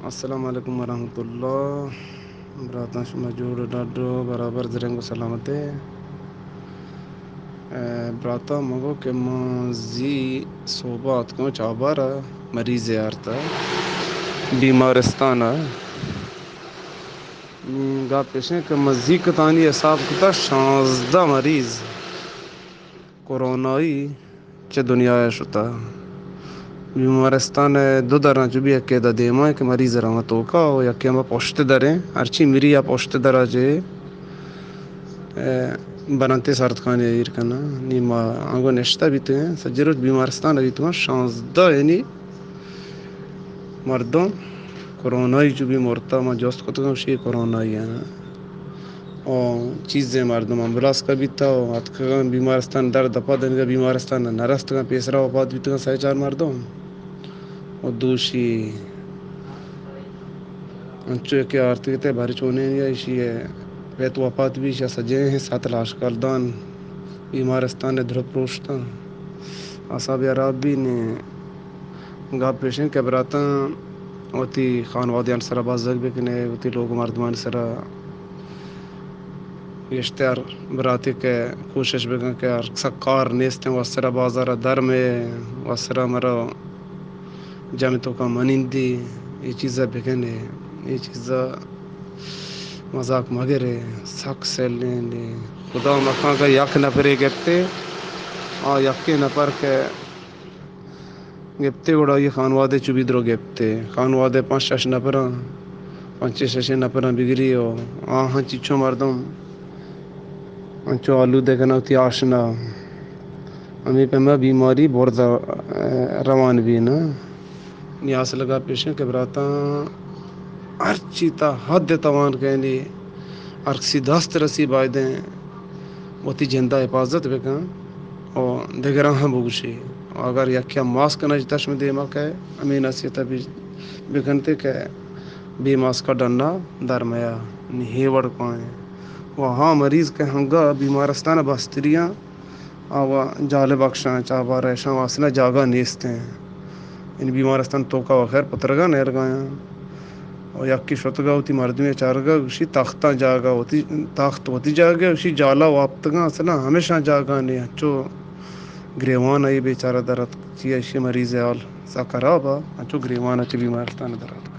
السلام علیکم ورحمۃ اللہ۔ براتاں، شما جوڑ ڈاڈ برابر زرنگ و سلامت ئے؟ اے، براتاں، مگو کہ من زی صوبہ اتکوں چابارا مریض آرتا بیمارستان ءَ۔ نی گپ ایشیں کہ من زی کتانی حساب کتا شانزدہ مریض کورونائی چہ دنیا ءَ شتہ۔ بیمارستان ءَ دو دراں چو بی، یکے دا دیما کہ مریض رواں توکا و یکے ہما پشت دریں، ہرچی مری یا پشت درا چہ، اے، بنانتے سرتکانی ایر کناں۔ نی ما آنگو نشتہ بیتگیں، سجہ روچ بیمارستان ءَ بیتگاں، شانزدہ یعنی مردم کورونائی چو بی مرتا، ما جست کتگاں، شی کورونائی ہیں۔ او چیزیں مردم امبولانس کا بیتا و اتکگاں بیمارستان، در دپا دنگا بیمارستان نہ رستگاں، پیسرا وفات بیتگاں سہ چار مردم۔ و دوشی انچو کہ آرتگتے بھر چونیں یا ایشی ہے، ویت وفات بی، ایشی سجیں ہیں سات لاش کردان بیمارستان درپ روشتاں۔ اعصاب حراب بی نے۔ گپ ایشیں کہ براتاں، وتی خانوادیان سرا بزگ بکنے، وتی لوگ مردمان سرا گیشتر براتی کہ کوشش بکن کہ ہر کسا کار نیستیں، وسرا بازار درمے، وسرا مرا جمع توکا منندی، اے چیزا بکنے، اے چیزا مذاق مگرے، سک سلیں۔ خدا مکان کا یک نفرے گپتے، آ یکے نفر کہ گپتے گڑا آئی خانوادے چو بی درو گپتے۔ خانوادے پنچ شش نفراں، پنچ شش نفراں بگری و آہاں چیچو مردم انچو آلودہ کناں وتی آشنا۔ ہمے پیما بیماری برز روان بی نا۔ نی اصل گپ ایشیں کہ براتاں، ہرچی تا حد توان کہنی، ہر کسی دست رسی بایدیں وتی جندا حفاظت بکن و دگراں ہم بگوشی۔ و اگر یکیا ماسک نہ جتا شمے دیما کئے، ہمے نصیحت بی-، بکنتے کہ بے ماسکا ڈنا در میا، نی ہے وڑ کائیں۔ و ہاں مریض کہ ہنگا بیمارستان بستریاں، آ و جالب بخشاں چابارا ایشاں واسنا جاگہ نیستیں۔ یعنی بیمارستان توکا و خیر پترگا نیرگایاں۔ و یکی شتگا وتی مردمے چارگا، گوشی تختاں جاگہ وتی، تخت وتی جاگہ، گوشی جالا واپتگاں، اصلا ہمیشاں جاگہ نے، انچو گریوان ای بیچارہ درت، چی ایشی مریض حال سک خراب آ، انچو گریوان چی بیمارستان درت۔